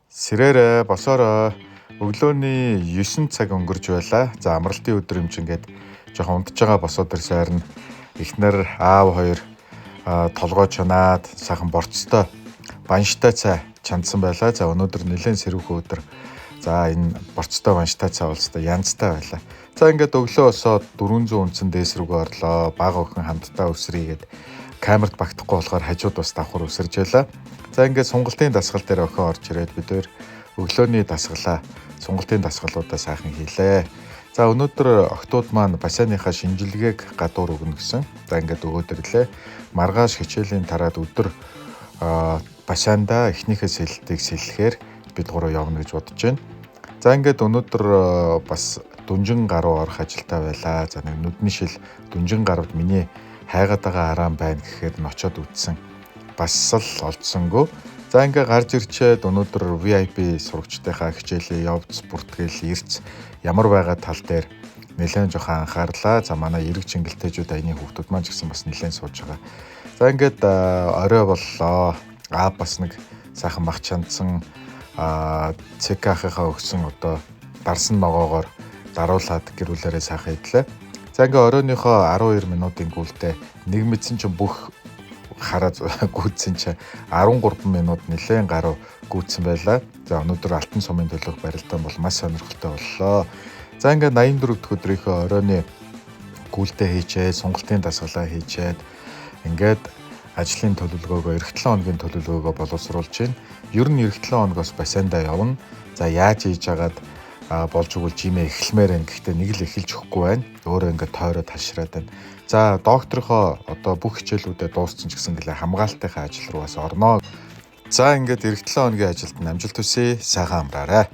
Сэрээрэй, босоорой. Өглөөний 9 цаг өнгөрч байлаа. За амралтын өдөр юм чинь ингээд жоохон унтж байгаа босоод ирсэн харин эхнэр аав хоёр толгой чанаад сайхан борцтой банштай цай чандсан байлаа. За өнөөдөр нэлээд сэрүүхэн өдөр. За энэ борцтой банштай цай болстой янзтай байлаа. За ингээд өглөө босоод 400 үнцэн дээс рүүгээ орлоо. Бага охин хамтдаа өсрийгээд камерт багтахгүй болохоор хажууд бас давхар өсөрж байлаа. За ингээд сунгалтын дасгал дээр охин орж ирээд бид өөр өглөөний дасгалаа сунгалтын дасгалуудаа сайхан хийлээ. За өнөөдөр охтууд маань бассейныхаа шинжилгээг гадуур өгнө гэсэн. За ингээд өгөөд ирлээ. Маргааш хичээлийн тараад өдөр бассейнда эхнийхээ сэлэлтийг сэлэхээр бид гурав явна гэж бодож байна. За ингээд өнөөдөр бас дүнжин гаруй орох ажилтаа байлаа. За нэг нүдний шил дүнжин гаруйд миний хайгаад байгаа араам байна гэхэд нь очиод үтсэн. Бас л олдсонгүй. За ингээ гарч ирчээд өнөөдөр VIP сурагчдынхаа хичээлийн явц, бүртгэл, эрц ямар байгаа тал дээр нэлээд жоохон анхаарлаа. За манай эрэг чингэлтэйжүүд аяны хүүхдүүд маань ч гэсэн бас нэлээд сууж байгаа. За ингээд орой боллоо. Аа бас нэг сайхан мах чандсан ЦК ахыхаа өгсөн одоо дарсан ногоогоор даруулаад гэр бүлээрээ сайхан идлээ. За ингээ оройныхоо 12 минутын гүйлдээ нэг мэдсэн чинь бүх хараа гүйцсэн чинь 13 минут нэлээд гаруй гүйцсэн байлаа. За өнөөдөр Алтан сумын төлөөх барилдаан бол маш сонирхолтой боллоо. За ингээд 84 дахь өдрийнхөө оройны гүйлдээ хийчээд, сунгалтын дасгалаа хийчээд ингээд ажлын төлөвлөгөөгөө эх 7 хоногийн төлөвлөгөөгөө боловсруулж байна. Ер нь эх 7 хоногоос бассейндаа явна. За яаж хийж агаад болж өгвөл жимээ эхлэмээр байна. Гэхдээ нэг л эхэлж өгөхгүй байна. Өөрөө ингээд тойроод хашраад байна. За докторхоо одоо бүх хичээлүүдээ дууссан ч гэсэн гэлээ хамгаалтынхаа ажил руу бас орноо. За ингээд эх 7 хоногийн ажилд нь амжилт хүсье. Сайхан амраарай.